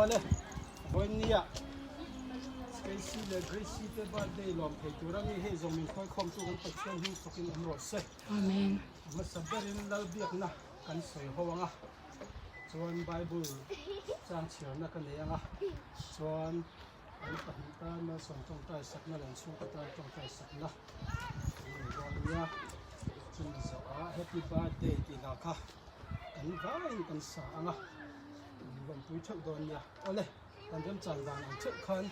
Awle, vawiinnia Stacy leh Gracie te birthday lawm thei tur a mi hei zawng min hruaikhawmtu kan Pathian hming fawkin awm rawh se. Amen. A hmasa berin Lalbiakna kan sawi ho ang a, chuan Bible chang chhiarna ka nei ang a, chuan an pahnih tan malsawm tawngtai sakna leh an chhungkaw tan tawngtai sakna an nei dawn nia. Chumi zawhah Happy Birthday tih lah kha kan vaiin kan sa ang a, min rawn pui theuh dawn nia. Awle, kan remchan dan ang theuh khan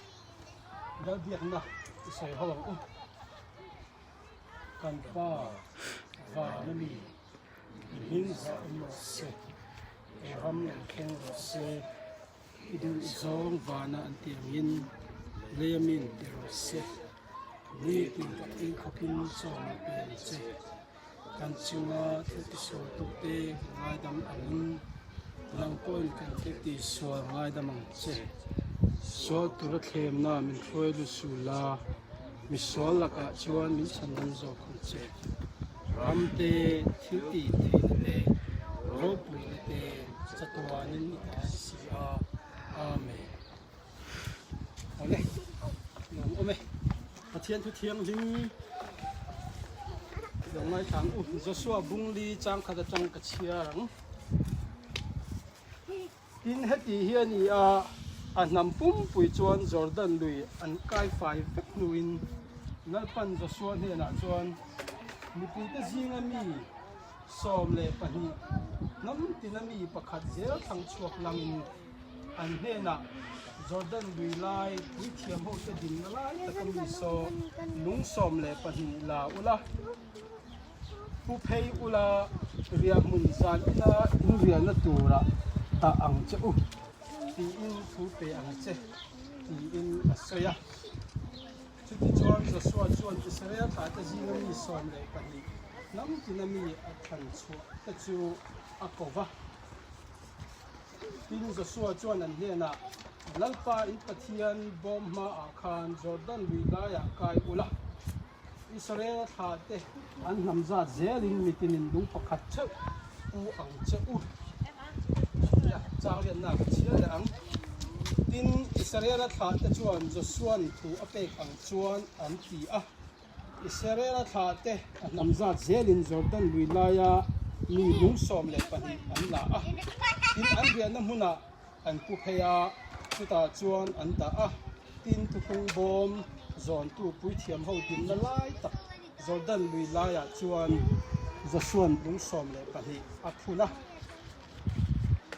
Lalbiakna i sawi ho ang u. Kan Pa van a mi, i hming zah awm rawh se, i ram lo thleng rawh se, i duh zawng vana an tih angin lei a min ti rawh se, nitin ka ei khawpin chaw min pe ang che, kan chunga thil tisual tute kan ngaidam angin nang pawhin kan thil tisual ngaidam ang che. Sual tura thlemna min hruai lut suh la, misual lakah chuan min chhandam zawk ang che. Ramte thil tih theihna te, ropuina te chatuanin i ta si a. Amen. Awle, nuam awm e. Pathian thu thianghlim lo ngaithla ang u. Joshua Bungli changkhat atang ka chhiar ang. Tin, heti hi a ni a, a hnam pumpui chuan Jordan lui an kai fai vek hnuin Lalpan Joshua hnenah chuan, Mipuite zinga mi 12 hnam tina mi pakhat zel thlang chhuak langin an hnenah Jordan lui lai puithiam hote dinna lai taka mi saw lung 12 la ula, Pu phei ula riahhmun zan ina inrialna tura dah ang che u tiin thu pe ang che tiin a sawi a. Chutichuan Joshua chuan Israel thlahte zinga mi 12 hnam tina mi a thlan chhuah te chu a ko va. Tin, Joshua chuan an hnenah, Lalpa in Pathian bawm hmaah khan Jordan lui laiah kai ula, Israel thlahte an hnam zat zelin mitinin lung pakhat theuh pu ang che u tia changlianna ka chhiar leh ang. Tin, Israela thlahte chuan Josua'n thu a pek ang chuan an ti a. Israela thlahte a hnam zat zelin Jordan lui laia mi lung 12 an la a. Tin, an riahna hmunah An pu phei a, chutah chuan an dah a, tin thuthlung bawm zawntu puithiam ho dinna lai tak Jordan lui laiah chuan Joshua'n lung 12 a phun a,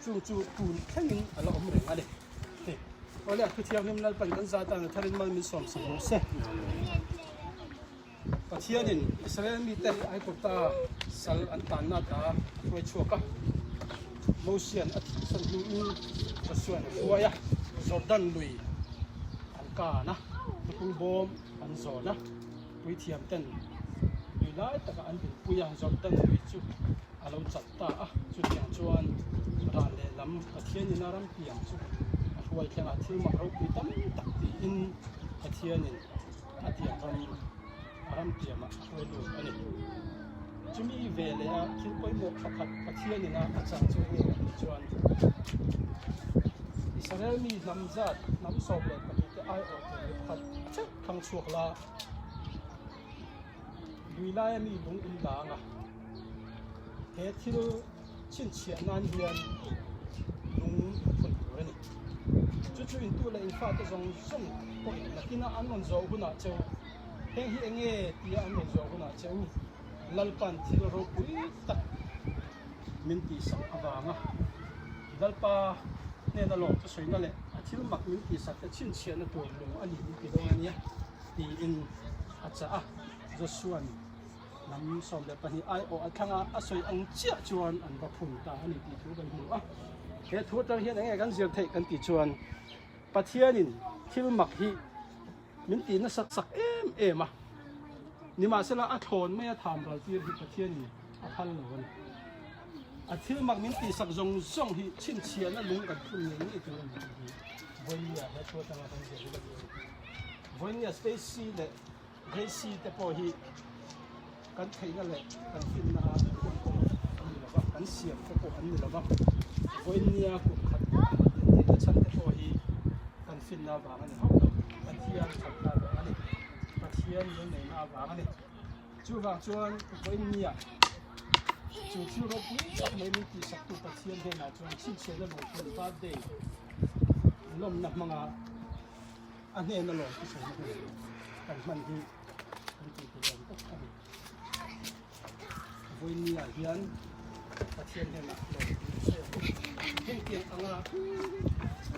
chung chu tun thlengin a la awm reng a ni. Hei, awle a thuthianghlim Lalpan kan zah dan a tharin mal min sawm sak rawh se. Pathianin Israel mite Aigupta sal an tanna ata a hruai chhuak a. Mosia'n a thihsan hnuin Josua'n a hruai a, Jordan lui an kan a, thuthlung bawm an zawn a, puithiamten lui lai takah an dinpui a, Jordan lui chu a lo chat ta a. Chutiang chuan ral lehlam Pathianin a ram piang chu a hruai thleng a, thil mak ropui tam tak tiin Pathianin a tiam ram a ram tiamah a hruai lut a ni. Chumi ve leh a thil pawimawh pakhat Pathianin a a chah chu enge a tih chuan Israel mi hnam zat hnam 12 te aiawh tur mi pakhat theuh thlang chhuak la lui laia mi lung in la anga he thil chhinchhiah nan hian lung in phun tur a ni. Chu chu intu leh infate zawng zawng pawhin nakina an rawn zawh hunah che u, heng hi enge tia an rawn zawh hunah che u, Lalpa'n thil ropui tak min tihsak avanga Lalpa hnena lawm chu sawina leh a thil mak min tihsak te chhinchhiahna tur lung a ni min ti dawn a nia tiin a chah a. Joshua'n Hnam 12 aiawh a thlang a, a sawi ang chiah chuan an va phun ta a ni tih thu kan hmu a. He thu atang hian enge kan zir theih kan tih chuan Pathianin thil mak hi min tih nasat sak em em a, nimahsela a thlawn mai a tham ral tir hi Pathianin a phal lo a ni. A thil mak min tih sak zawng zawng hi chhinchhiahna lung kan phun ngei ngei tur a ni tih hi Vawinia he thu atanga kan zir hi ka duh a ni. Vawinia Stacy leh Gracie te pawh hi kan theihna leh kan finna a huam pawh an ni lo va, kan siam te pawh an ni lo va. Vawinia kum khat an theihna chhan te pawh hi. finna avang a ni hauh lo, Pathian thatna avang a ni, Pathian lungneihna avang a ni. Chuvang chuan vawiin nia chu thil ropui tak mai min tihsaktu Pathian hnenah chuan chhinchhiahna lungphun birthday lawmna hmanga a hnena lawm thusawi hun kan hman hi kan tih tur awm tak a ni. Vawiin nia hian Pathian hnenah lawm thusawi a hmu. Hengtiang anga.